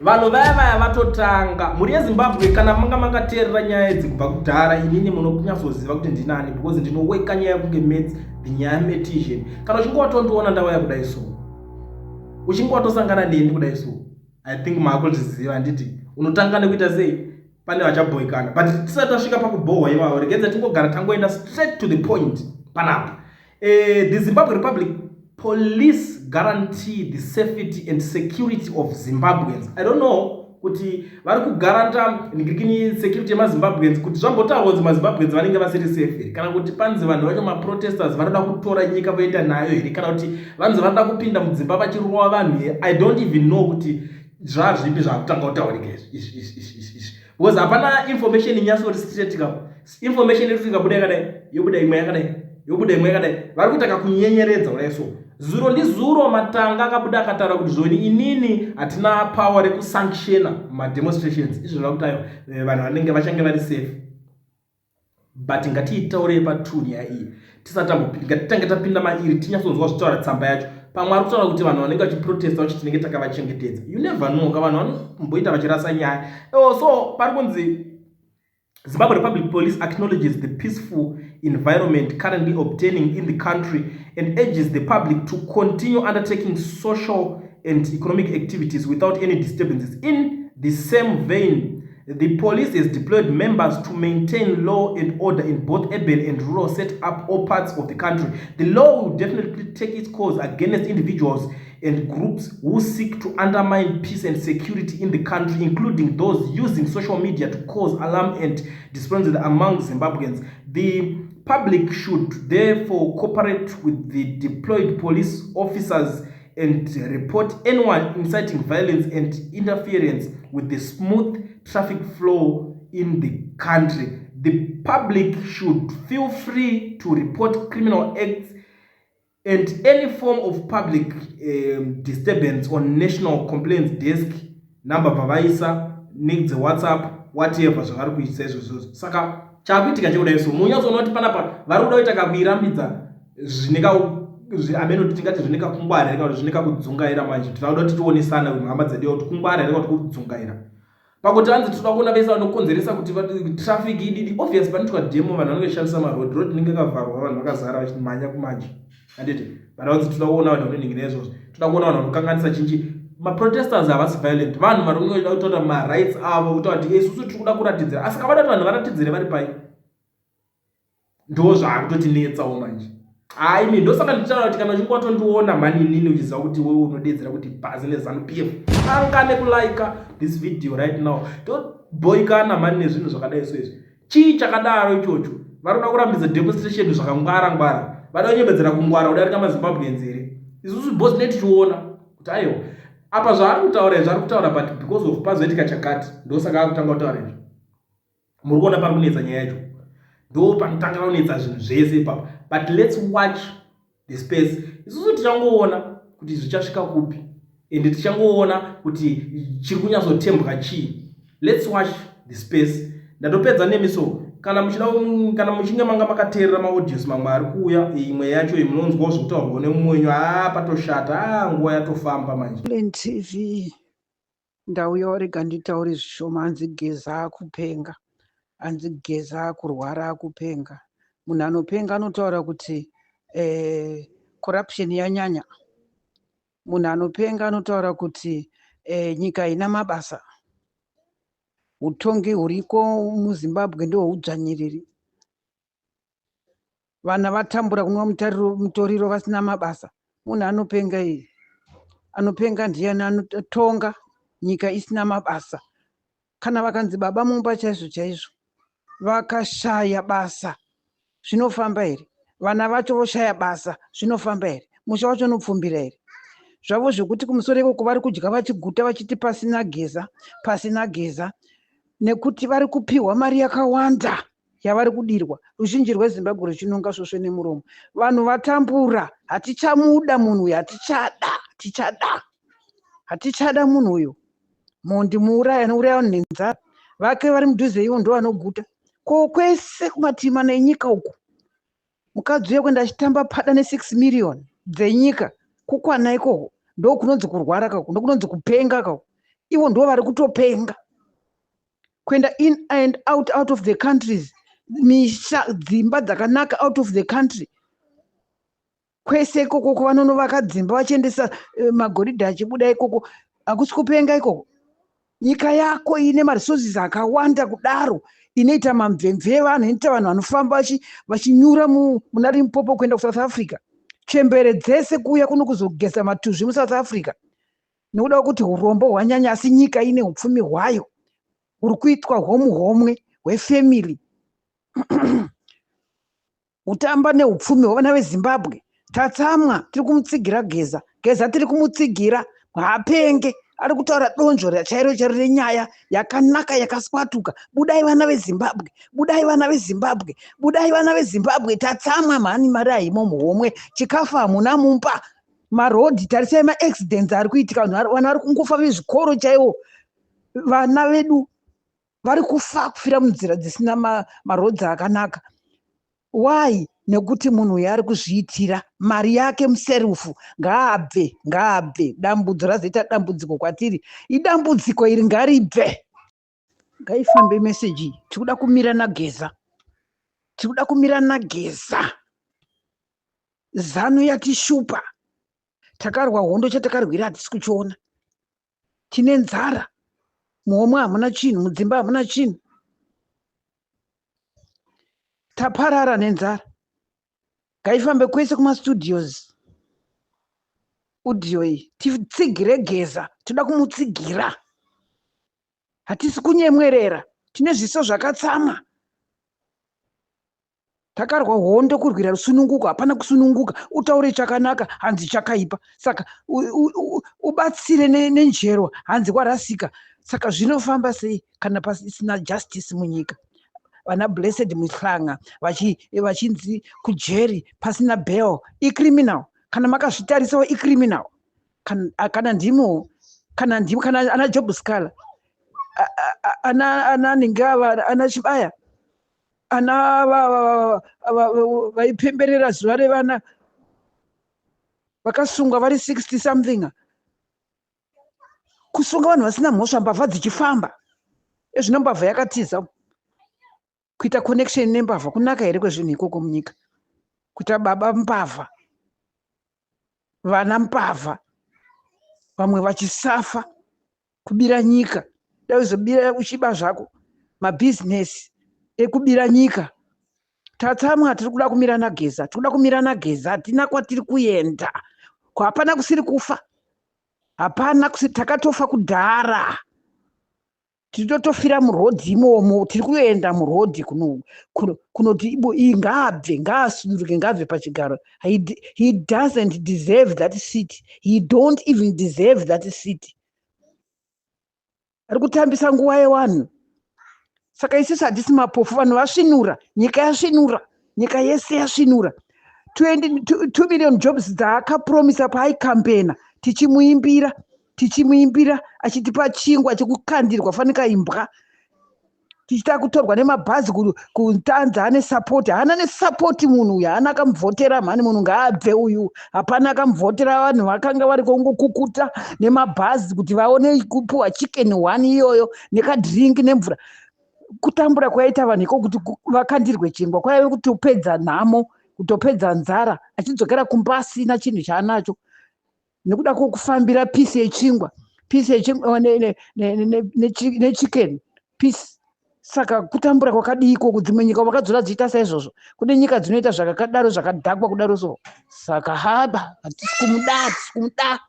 Vanhu vaya vaya vatotanga. Mhuri yeZimbabwe, kana manga makateerera nyaya idzi kubva kudhara, inini munonyatsoziva kuti ndinani, because ndinoweka nyaya kunge maths, the nyaya matician. Kana uchinge watondiona ndauya kudai so, uchinge watosangana neni kudai so, I think maakuzviziva, handiti? Unotanga nekuita sei? Pane vachabhoikana, but tisati tasvika pakubhohwa ivavo, regedza tingogara tangoenda straight to the point panapa. The Zimbabwe Republic Police guarantee the safety and security of Zimbabweans. I don't know kuti vari kugaranta ndirikini security yemaZimbabweans, kuti zvambotaurwa kunzi maZimbabweans vanenge vasiri safe here, kana kuti panzi vanhu vacho maprotesters vanoda kutora nyika voenda nayo here, kana kuti vanzi vanoda kupinda mudzimba vachirova vanhu here. I don't even know kuti zvazvipi zvakutanga kutaurika izvi izvi izvi izvi, because hapana information inyatsori straight ka. Information iri ikabuda yakadai, yobuda imwe yakadai, yobuda imwe yakadai. Vari kuita kakunyenyeredza kudai. So zuro ndizuro Matanga akabuda akataura kuti zvoni inini hatina power rekusanctiona mademonstrations. Izvo zvava kuti ayo vanhu vanenge vachange vari safe, but ngatiitaurei patu nyaya iyi tisati, ngatitange tapinda mairi, tinyatsonzwa zvitaura tsamba yacho. Pamwe ari kutaura kuti vanhu vanenge vachiprotesta vachi tinenge takavachengetedza. You never know ka, vanhu vanomboita vachirasa nyaya. Oh, so pari kunzi Zimbabwe Republic Police acknowledges the peaceful environment currently obtaining in the country and urges the public to continue undertaking social and economic activities without any disturbances. In the same vein, the police has deployed members to maintain law and order in both urban and rural set up all parts of the country. The law will definitely take its course against individuals and groups who seek to undermine peace and security in the country, including those using social media to cause alarm and despondency among Zimbabweans. The public should therefore cooperate with the deployed police officers and report anyone inciting violence and interference with the smooth traffic flow in the country. The public should feel free to report criminal acts and any form of public disturbance on national complaints desk number vavaisa nedzewhatsapp, whatever zvavari kuisa izvozvozvo. Saka chaakuitika chekudai, so munyatsoona kuti panapa vari kuda kuita kakuirambidza zvine ameno tingati zvine kakungwara here kana kuti zvine kakudzungaira. Manje tinoda kuti tionesana, hama dzedu, kuti kungwara here kana kuti kudzungaira, pakuti hanzi tinoda kuona vese vanokonzeresa kuti traffic ididi. Obvious, panoitwa demo vanhu vanenge vachishandisa maroad, road inenge yakavharwa, vanhu vakazara vachimhanya kumanje, handiti? But hanzi toda kuona vanhu vanoningira izvozvo, toda kuona vanhu vanokanganisa chinchi. Maprotesters havasi violent, vanhu vari kungoda kutaura marights avo, kutaura kuti isusu tiri kuda kuratidzira. Asi kavada kuti vanhu varatidzire vari pai, ndo zvaakutotinetsawo manje. Haimi, ndosaka ndichitaura kuti kana uchinge watondiona mhani inini, uchiziva kuti wewe unodedzera kuti bhazi neZANU PF, anga nekulaika this video right now. Tobhoikana mhani nezvinhu zvakadai so izvi. Chii chakadaro ichocho? Vari kuda kurambidza demonstration zvakangwara ngwara, vada kunyembedzera kungwara kudarika maZimbabweans here? Isusu boss ne tichiona kuti aiwa, apa zvaari kutaura izvi ari kutaura, but because of pazoitika chakati, ndosaka akutanga kutaura izvi. Muri kuona pari kunetsa nyaya yacho, ndo panotanga kunetsa zvinhu zvese ipapo. But let's watch the space. Isusu tichangoona kuti zvichasvika kupi, ende tichangoona kuti chiri kunyatsotembwa chii. Let's watch the space. Ndatopedza nemi. So kana muchida, kana muchinge manga makateerera maaudios mamwe ari kuuya, imwe yacho munonzwawo zvekutaurwa nemumwe wenyu. Haa, patoshata. Aa, nguva yatofamba manje. TV, ndauyawo, rega nditaure zvishoma. Hanzi Geza akupenga, hanzi Geza akurwara, akupenga. Munhu anopenga anotaura kuti corruption yanyanya. Munhu anopenga anotaura kuti nyika haina mabasa, utongi huriko muZimbabwe ndehweudzvanyiriri, vana vatambura kunwa mutoriro vasina mabasa. Munhu anopenga iyi, anopenga ndiani anotonga nyika isina mabasa? Kana vakanzi baba mumba chaizvo chaizvo vakashaya basa, zvinofamba here? Vana vacho voshaya basa, zvinofamba here? Musha wacho unopfumbira here? Zvavo zvekuti kumusoro ikoko vari kudya vachiguta, vachiti pasina Geza, pasina Geza, nekuti vari kupiwa mari yakawanda yavari kudirwa, ruzhinji rweZimbabwe ruchinonga svosve nemuromo. Vanhu vatambura, hatichamuda munhu uyu, hatichada, tichada, hatichada munhu uyu. Mhondi, muuraya, anouraya vanhu nenzara, vake vari mudhuze ivo ndo vanoguta. Ko kwese kumatima nenyika uku, mukadzi uya kuenda achitamba pada ne6 million dzenyika, kukwana ikoko? Ndo kunonzi kurwara kako, ndo kunonzi kupenga kako. Ivo ndo vari kutopenga. Kuenda in and out, out of the countries, misha, dzimba dzakanaka out of the country. Kwese ikoko vanonovaka dzimba vachiendesa magoridhe achibuda ikoko. Hakusi kupenga ikoko? Nyika yako ine maresources akawanda kudaro, inoita mamvemve evanhu, inoita vanhu vanofamba vachinyura muna Limpopo kuenda kuSouth Africa, chembere dzese kuuya kuno kuzogeza matuzvi muSouth Africa nekuda kwekuti urombo hwanyanya, asi nyika ine upfumi hwayo huri kuitwa homuhomwe hwefamily, kutamba neupfumi hwevana veZimbabwe. Tatsamwa, tiri kumutsigira Geza. Geza tiri kumutsigira, haapenge, ari kutaura donzvo chairo chairo renyaya yakanaka yakaswatuka. Budai vana veZimbabwe, budai vana veZimbabwe, budai vana veZimbabwe. Tatsamwa mhani, mari haimo muhomwe, chikafu hamuna mumba, marodhi tarisai maaccidents ari kuitika, vanhu vari kungofa, vezvikoro chaiwo, vana vedu vari kufa, kufira munzira dzisina marodzi akanaka. Why? Nekuti munhu uyu ari kuzviitira mari yake muserufu. Ngaabve, ngaabve. Dambudzo razoita dambudziko kwatiri, idambudziko iri, ngaribve. Ngaifambe meseji iyi. Tiri kuda kumira naGeza, tiri kuda kumira naGeza. ZANU yatishupa, takarwa hondo, chatakarwira hatisi kuchiona. Tine nzara, muhomwe hamuna chinhu, mudzimba hamuna chinhu, taparara nenzara. Ngaifambe kwese kumastudios audio iyi, titsigire Geza. Toda kumutsigira, hatisi kunyemwerera, tine zviso zvakatsamwa. Takarwa hondo kurwira rusununguko, hapana kusununguka. Utaure chakanaka, hanzi chakaipa. Saka ubatsire nenjero, hanzi warasika. Saka zvinofamba sei kana pasina justice munyika? Vana Blessed Mhlanga vachinzi kujeri pasina bail, icriminal. Kana makazvitarisawo, icriminal. Kana ndimo, kana ndimo, kana ana Job Sikhala, ana ninge ava, ana Chibaya, ana vaipemberera zuva revana vakasungwa vari 60 something. Kusunga vanhu vasina mhosva, mbavha dzichifamba. Ezvino mbavha yakatiza. Kuita connection nembavha kunaka here kwezvinhu ikoko munyika? Kuita baba mbavha, vana mbavha, vamwe vachisafa kubira nyika. Dai uzobira uchiba zvako mabhizinesi ekubira nyika. Tatsamwa, tiri kuda kumira naGeza, tiri kuda kumira naGeza. Hatina kwatiri kuenda, hapana kusiri kufa, hapana kusiri. Takatofa kudhara, titotofira murodhi imomo. Tiri kuenda murodhi kunoti iyi ngaabve, ngaasununguke, ngaabve pachigaro. He doesn't deserve that seat, he don't even deserve that seat. Ari kutambisa nguva yevanhu. Saka isusu hatisi mapofu, vanhu vasvinura, nyika yasvinura, nyika yese yasvinura. 2 million jobs dzaakapromisa paaicampaigna, tichimuimbira, tichimuimbira achitipa chingwa chekukandirwa fanika imbwa, tichita kutorwa nemabhazi kutanza. Ane support? Haana nesupport munhu uyu, haana akamuvhotera mhani. Munhu ngaabve uyu, hapana akamuvhotera. Vanhu vakanga vari kungokukuta nemabhazi kuti vaone kupiwa chicken one iyoyo nekadrink nemvura. Kutambura kwaita vanhu iko kuti vakandirwe chingwa kwaive kutopedza nhamo, kutopedza nzara, achidzokera kumba asina chinhu chaanacho nekuda kwokufambira piece yechingwa, piece yechingwa nechicken piece. Saka kutambura kwakadii ikoko? Dzimwe nyika vakadzora dzichiita saizvozvo. Kune nyika dzinoita zvakakadaro, zvakadhakwa kudaro. So saka haba, hatisi kumuda, hatisi kumuda.